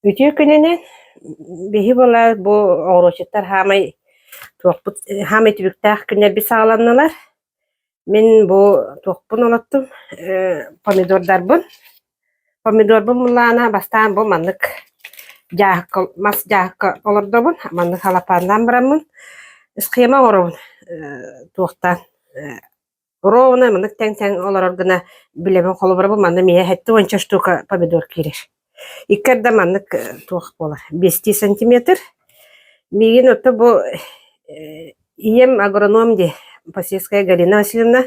Үтүө күнүнэн биһи буолар бу оҕуруотчуттар хаамай туохпут хаамай түбүктээх күннэрбит саҕаланнылар. Мин бу туохпун олоттум помидордарбын. Помидорбун буллаҕына бастаан бу маннык дьааһыкка мас дьааһыкка олордобун, маннык халапааннаан бараммын схема оҥоробун туохтаан Ровно маннык тэҥ-тэҥ олорор гына билэбин холобура бу манна миэхэ 70 штука помидор киирэр. Икки арда маннык туох буолар 5 сантиметр. Миигин отто бу ийэм агроном дии Посельская Галина Васильевна.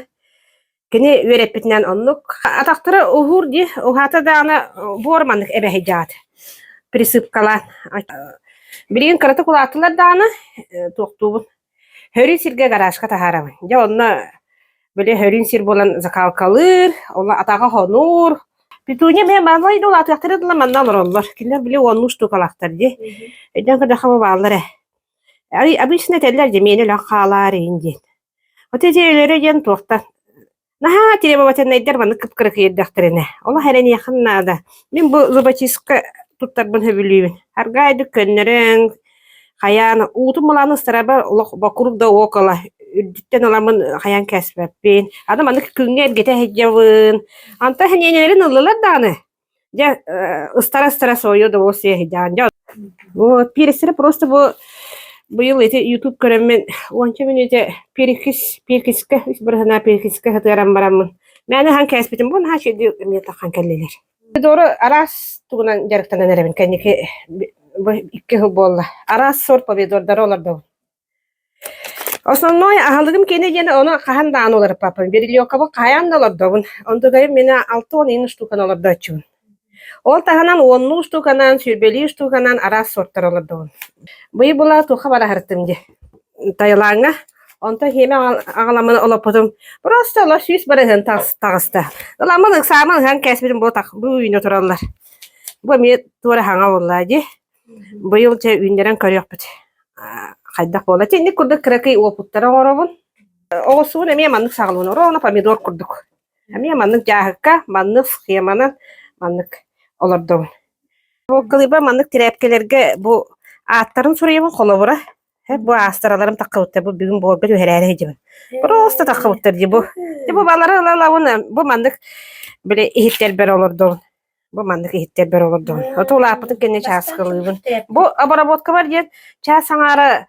Кини үөрэппитинэн оннук атахтара уһуур дии уһаата даҕаны буор маннык эбэһэйдьаҕат присыпкалаан. Билигин кыратык улааттылар даҕаны туохтуубун Хөрүн сиргэ гаражка таһаарабын. Дьэ онно били хөрүн сир буолан закалкалыыр, ол атаҕа хонуур. Петуния эмиэ малай да улаатыахтара дылы манна олороллор. Кинилэр били уоннуу штукалаахтар дии. Өйдөөн көрдөххө бу бааллар ээ. Обычно этэллэр дьэ миэнэ өлөн хаалаар иһин диэн. Вот эти өлөрө диэн туохтан Наһаа требовательнайдар маннык кып-кыракый эрдэхтэринэ, олох эрэниэххин наада. Мин бу зубочистка туттарбын сөбүлүүбүн. Аргаайдык көннөрөн, хайаан, уутун былаан ыстарарбар олох вокруг да около үрдүттэн ыламмын хайаан кээспэппин. Аны маннык күҥҥэ эргитэ сылдьабын. Онтон сэниэнэлэрин ыллылар даҕаны. Дьэ, ыстара-ыстара свое удовольствие сыдьаан. Дьэ, вот, перецтэрэ просто бу быйыл ити YouTube көрөммүн уонча мүнүүтэ перекись, перекискэ, үс бырыһына перекискэ сытыаран бараммын мээнэ аһан кээспитим бу наһаа үчүгэй эмиэ таххан кэллилэр. Помидору араас тугунан дьарыктанан эрэбин кэнники бу икки сыл буолла. Араас сорт помидордары олордобун. Основной аһылыгым киэнэ диэн ону хаһан даҕаны уларыппаппын. Берилёкабын хайаан да олордобун. Онтукайым мин 60 иин штуканы олордооччубун. Ол таһынан уоннуу штуканан, сүүрбэлии штуканан араас сортары олордобун. Быйыл була туохха бара сырыттым дии. Таилаҥҥа. Онтон хиэмэ аҕаламмын олоппутум. Просто олох 100 бырыһыан таҕыста. Ыламмын ыксааман ыһан кээспитим бу бу үүнэ тураллар. Бу эмиэ туора хаҥа буолла дии. Быйыл дьэ үүннэрэн көрүөхпүт хайдах буола. Итинник курдук кыракый уопуттары оҥоробун. Оҕурсубун эмиэ маннык саҕалыыбын. Ровно помидор курдук. Эмиэ маннык дьааһыкка, маннык схеманан маннык олордобун. Буоккалыырбар маннык тирээпкэлэргэ бу ааттарын суруйабын холобура. Бу аастараларым таххыбыттар, бу бүгүн буорга түһэрээри сылдьабын. Просто таххыбыттар дии бу. Дьэ бу балары ыла-ылабын бу маннык били иһиттэрбэр олордобун. Бу маннык иһиттэрбэр олордубун. Ото улааппытын кэннэ чааскылыыбын. Бу обработкабар диэн чаас аҥаара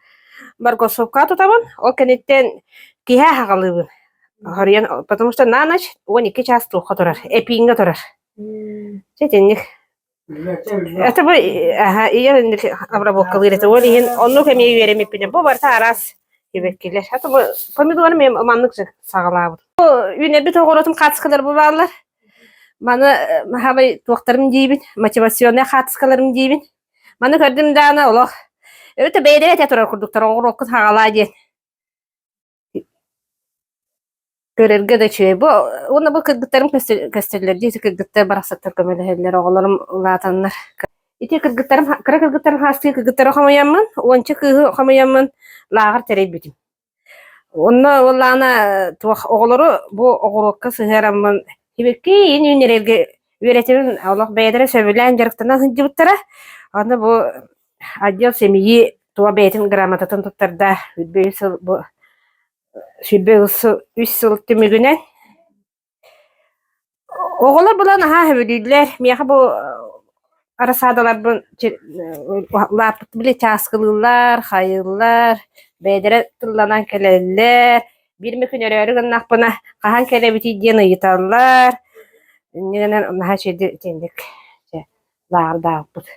баргосовка тутабын. Ол кэнниттэн киһи аһаҕалыыбын. Хоруйан, потому что на ночь 12 чаас туохха турар, эпииҥҥэ турар. Чэ итинник. Это бу аха ийэ инник обработкалыыр этэ. Ол иһин оннук эмиэ үөрэммиппинэн бу барыта араас сибэккилэр. Это бу помидоры эмиэ маннык саҕалаабыт. Бу үүнэрбит оҕуротум хаацкалар бу бааллар. Маны хаабай туохтарым диибин, мотивационнай хаартыскаларым диибин. Маны көрдүм даҕаны олох өтө бэйэлэрэ этэ турар курдуктар оҕуруоккут хаҕалаа диэн. Көрөргө да үчүгэй. Бу уонна бу кыргыттарым көстөллөр дии, ити кыргыттар барахсаттар көмөлөһөллөр, оҕолорум улаатаннар. Ити кыргыттарым, кыра кыргыттарым хаастыы кыргыттары хомуйаммын, уонча кыыһы хомуйаммын лааҕыр тэрийбитим. Онно уоллаана туох оҕолору бу оҕуруокка сыһыараммын сибэкки үүннэрэргэ үөрэтэбин олох бэйэлэрэ сөбүлээн дьарыктана сылдьыбыттара. Аны бу отдел семьи туох бэйэтин грамотатын туттарда 23 сыл бу 23 сыл түмүгүнэн Оҕолор була наһаа сөбүлүүллэр. Миэхэ бу арассаадаларбын улааппыт били чааскылыыллар, хайыыллар, бэйэлэрэ тылланан кэлэллэр. Биир эмэ күн өрөөрү гыннахпына, хаһан кэлэбитий диэн ыйыталлар. Инньэ гынан наһаа үчүгэйдик итинник дьэ лааҕырдаабыппыт.